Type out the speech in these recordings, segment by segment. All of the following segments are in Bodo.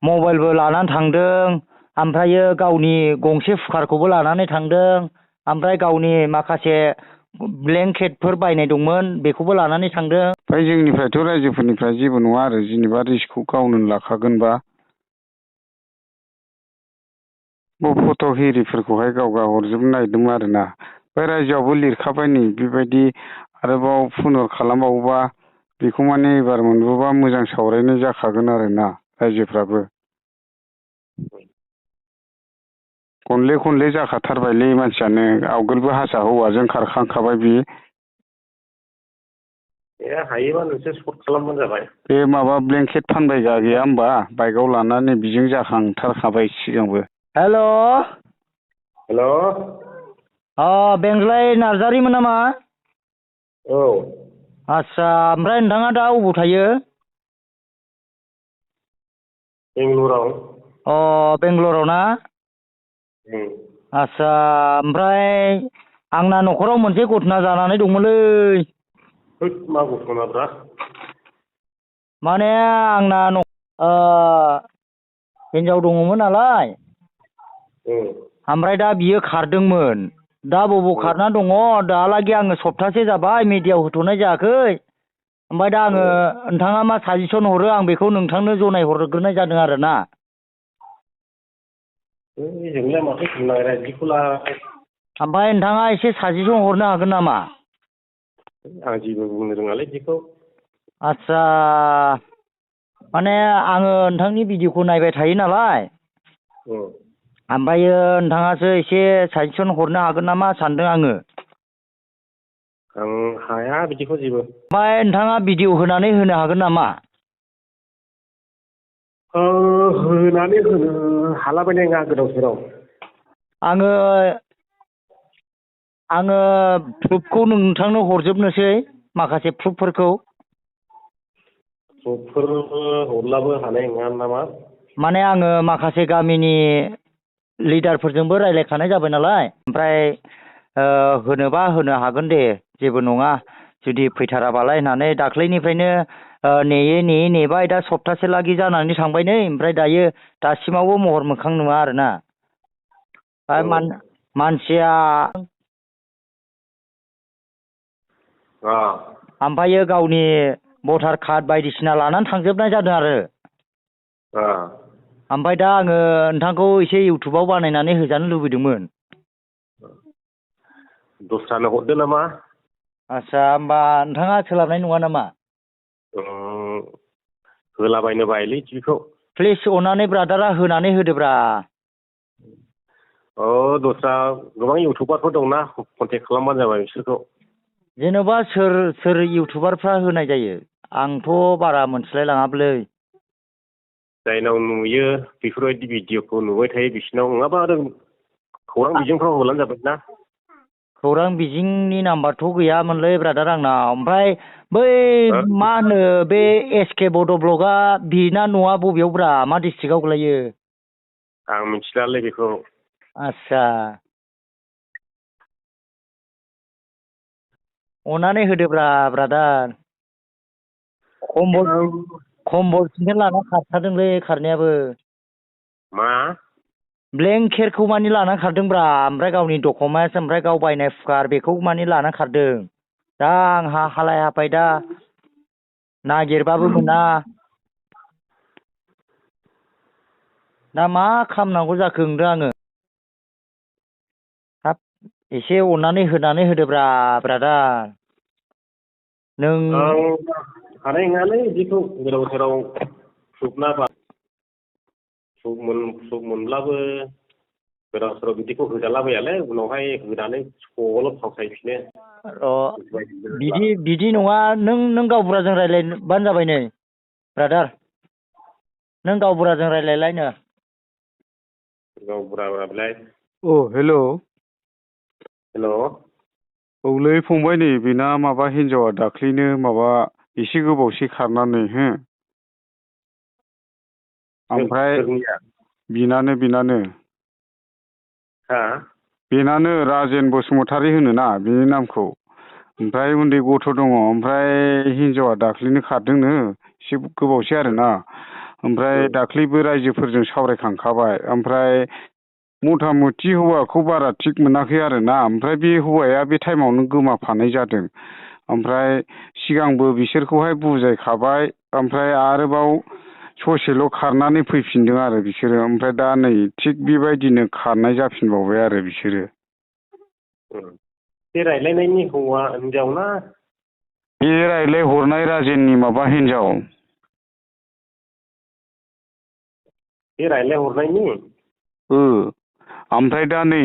मबाइलबो लानानै थांदों, ओमफ्रायो गावनि गंसे कुकारखौबो लानानै थांदों, ओमफ्राय गावनि माखासे ब्लेंकेटफोर बायनाय दंमोन बेखौबो लानानै थांदों। ओमफ्राय जोंनिफ्रायथ' रायजोफोरनिफ्राय जेबो नङा आरो जेनेबा रिस्कखौ गावनो लाखागोनबा फट' हिरिफोरखौहाय गाव हरजोबनो नागिरदोंमोन आरो ना। ओमफ्राय रायजोआवबो लिरखाबाय नै बेबायदि आरोबाव पुनर खालामबावोबा बेखौ माने एबार मोनबोबा मोजां सावरायनाय जाखागोन आरो ना रायजोफ्राबो। खनले जाखाथारबायलै मानसियानो आवगोलबो हारसा हौवाजों खारखांखाबाय बियो। हायोबा नोंसोर सर्ट खालामबानो जाबाय। बे माबा ब्लेंकेट फानबायग्रा गैया होमबा बाइकआव लानानै बिजों जाखांथारखाबाय सिगांबो। हेल'। बेंज्लाय नार्जारिमोन नामा? औ। आदसा ओमफ्राय नोंथाङा दा अबाव थायो? बेंगलराव। बेंगलराव ना? आदसा ओमफ्राय आंना न'खराव मोनसे घटना जानानै दंमोनलै। मा घटनाब्रा? माने आंना हिनजाव दङमोन नालाय। ओमफ्राय दा बियो खारदोंमोन। दा बबाव खारना दङ दाहालागि आङो सप्तासे जाबाय मिडियायाव होथ'नाय जायाखै। ओमफ्राय दा आङो नोंथाङा मा साजेसन हरो आं बेखौ नोंथांनो जनायहरग्रोनाय जादों आरो ना। जोंलाय माथो बुंनांगौ बिदिखौलाय। ओमफ्राय नोंथाङा एसे साजेसन हरनो हागोन नामा? आं जेबो बुंनो रोङालै बिदिखौ। आदसा माने आङो नोंथांनि भिडिअखौ नायबाय थायो नालाय। ओमफ्रायो नोंथाङासो एसे साजेसन हरनो हागोन नामा सानदों आङो। आं हाया बिदिखौ जेबो। ओमफ्राय नोंथाङा भिडिअ होनानै होनो हागोन नामा? होनानै होनो हालाबायनाय नङा गोदाव सोराव। आङो प्रुफखौ नोंथांनो हरजोबनोसै माखासे प्रुफफोरखौ। प्रुफफोर हरलाबो हानाय नङा नामा? माने आङो माखासे गामिनि लिडारफोरजोंबो रायज्लायखानाय जाबाय नालाय। ओमफ्राय होनोबा होनो हागोन दे जेबो नङा जुदि फैथाराबालाय होननानै दाख्लैनिफ्रायनो नेबाय दा सप्तासे लागै जानानै थांबाय नै ओमफ्राय दासिमावबो महर मोखां नुवा आरोना। मानसिया ओमफ्रायो गावनि भटार कार्ड बायदिसिना लानानै थांजोबनाय जादों आरो। ओमफ्राय दा आङो नोंथांखौ एसे इउटुबाव बानायनानै होजानो लुबैदोंमोन। दस्रानो हरदो नामा? आदसा होमबा नोंथाङा सोलाबनाय नङा नामा? होलाबायनो बायोलै बिदिखौ। प्लिज अननानै ब्रादारा होनानै होदोब्रा। दस्रा गोबां इउटुबारफोर दंना कन्टेक्ट खालामबानो जाबाय बिसोरखौ। जेन'बा सोर इउटुबारफ्रा होनाय जायो? आंथ' बारा मोनथिलाय लाङालै। जायनाव नुयो बेफोरबायदि भिडिअखौ नुबाय थायो बिसिनाव नङाबा आरो खौरां बिजोंफ्राव होब्लानो जाबाय ना। खौरां बिजोंनि नाम्बारथ' गैयामोनलै ब्रादार आंनाव। ओमफ्राय बै मा होनो बे SK बड' ब्लगआ बेना न'आ बबेयावब्रा मा डिस्ट्रिक्टआव गोलैयो? आं मिथिलालै बेखौ। आदसा अननानै होदोब्रा ब्रादार। खम्बल सिन्थेल लाना खारथारदोंलै खारनायाबो। मा? ब्लेंकेटखौ मानि लाना खारदोंब्रा ओमफ्राय गावनि डकुमेन्टस ओमफ्राय गाव बायनाय कुकार बेखौ मानि लाना खारदों। दा आंहा हालाय हाफाय दा नागिरबाबो मोना। दा मा खालामनांगौ जाखो नंदों आङो। हाब एसे अननानै होनानै होदोब्रा ब्रादार। आं हानाय नङालै बिदिखौ गोदाव सोराव प्रुफ मोनब्लाबो गोदाव सोराव बिदिखौ होजालाबायालै उनावहाय होनानै स'ल' फावसायफिनो। बिदि नङा नों गावबुराजों रायज्लायबानो जाबाय नै ब्रादार। नों गावबुराजों रायज्लायलायनो। गावबुरालाय? हेल'। हेल'। औलै फंबाय नै बेना माबा हिनजावा दाख्लैनो माबा एसे गोबावसै खारनानै ओमफ्राय बेनानो। हा? बेनानो राजेन बसुमतारी होनोना बेनि नामखौ। ओमफ्राय उन्दै गथ' दङ ओमफ्राय हिनजावा दाख्लैनो खारदोंनो एसे गोबावसै आरोना। ओमफ्राय दाख्लैबो रायजोफोरजों सावरायखांखाबाय। ओमफ्राय मथा मथि हौवाखौ बारा थिग मोनाखै आरोना। ओमफ्राय बे हौवाया बे टाइमावनो गोमाफानाय जादों। ओमफ्राय सिगांबो बिसोरखौहाय बुजायखाबाय। ओमफ्राय आरोबाव ससेल' खारनानै फैफिनदों आरो बिसोरो। ओमफ्राय दा नै थिग बेबायदिनो खारनाय जाफिनबावबाय आरो बिसोरो। बे रायलायनायनि हौवा हिनजाव ना? बे रायलाय हरनाय राजेननि माबा हिनजाव। बे रायलाय हरनायनि? ओमफ्राय दा नै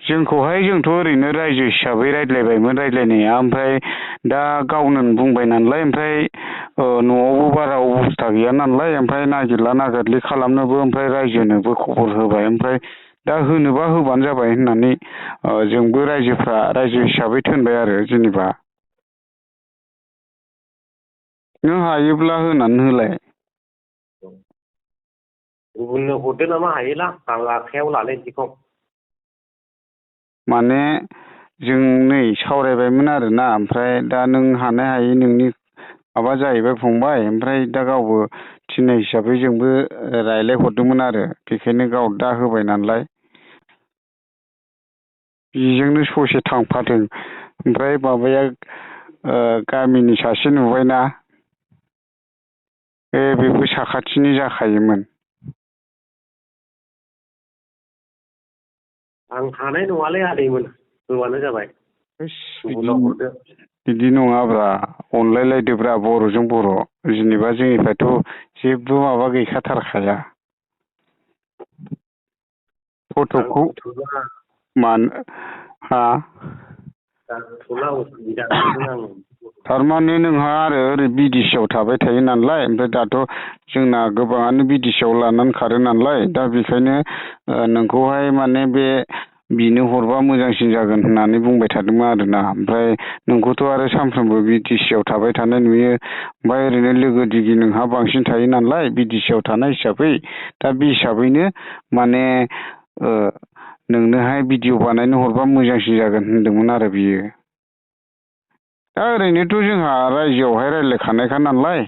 जोंखौहाय जोंथ' ओरैनो रायजो हिसाबै रायज्लायबायमोन रायज्लायनाया। ओमफ्राय दा गावनो बुंबाय नालाय। ओमफ्राय न'आवबो बारा अबस्था गैया नालाय। ओमफ्राय नागिरला नागिरलि खालामनोबो ओमफ्राय रायजोनोबो खबर होबाय। ओमफ्राय दा होनोबा होबानो जाबाय होननानै जोंबो रायजो हिसाबै थिनबाय आरो जेनेबा। नों हायोब्ला होनानै होलाय। गुबुननो हरदो नामा हायोला, आं आखायाव लालै बिदिखौ। माने जों नै सावरायबायमोन आरोना। ओमफ्राय दा नों हानाय हायै नोंनि माबा जाहैबाय फंबाय। ओमफ्राय दा गावबो थिननाय हिसाबै जोंबो रायलाय हरदोंमोन आरो। बेखायनो गाव दा होबाय नालाय बेजोंनो ससे थांफादों। ओमफ्राय माबाया गामिनि सासे नुबायना, बेबो साखाथिनि जाखायोमोन। आं हानाय नङालै आदैमोन, होबानो जाबाय। गुबुनाव हरदो। बिदि नङाब्रा, अनलायलायदोब्रा बर'जों बर'। जेनेबा जोंनिफ्रायथ' जेबो माबा गैखाथारखाया। फट'खौ मानो हा? थारमाने नोंहा आरो ओरै बिदिसिआव थाबाय थायो नालाय। ओमफ्राय दाथ' जोंना गोबाङानो बिदिसिआव लानानै खारो नालाय। दा बेखायनो नोंखौहाय माने बिनो हरबा मोजांसिन जागोन होननानै बुंबाय थादोंमोन आरोना। ओमफ्राय नोंखौथ' आरो सानफ्रोमबो बिटिसिआव थाबाय थानाय नुयो। ओमफ्राय ओरैनो लोगो दिगि नोंहा बांसिन थायो नालाय बिटिसिआव थानाय हिसाबै। दा बे हिसाबैनो माने नोंनोहाय भिडिअ बानायनो हरबा मोजांसिन जागोन होनदोंमोन आरो बियो। दा ओरैनोथ' जोंहा रायजोआवहाय रायज्लायखानायखा नालाय।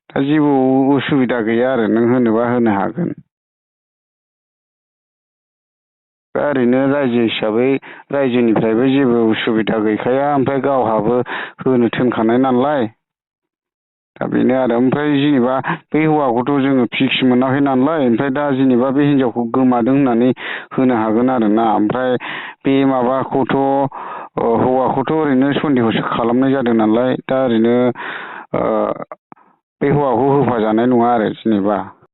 दा जेबो उसुबिदा गैया आरो, नों होनोबा होनो हागोन। दा ओरैनो रायजो हिसाबै रायजोनिफ्रायबो जेबो उसुबिदा गैखाया। ओमफ्राय गावहाबो होनो थिनखानाय नालाय। दा बेनो आरो। ओमफ्राय जेनेबा बे हौवाखौथ' जोङो फिक्स मोनाखै नालाय। ओमफ्राय दा जेनेबा बे हिनजावखौ गोमादों होननानै होनो हागोन आरोना। ओमफ्राय बे माबाखौथ' हौवाखौथ' ओरैनो सन्देहसो खालामनाय जादों नालाय। दा ओरैनो बे हौवाखौ होफाजानाय नङा आरो जेनेबा।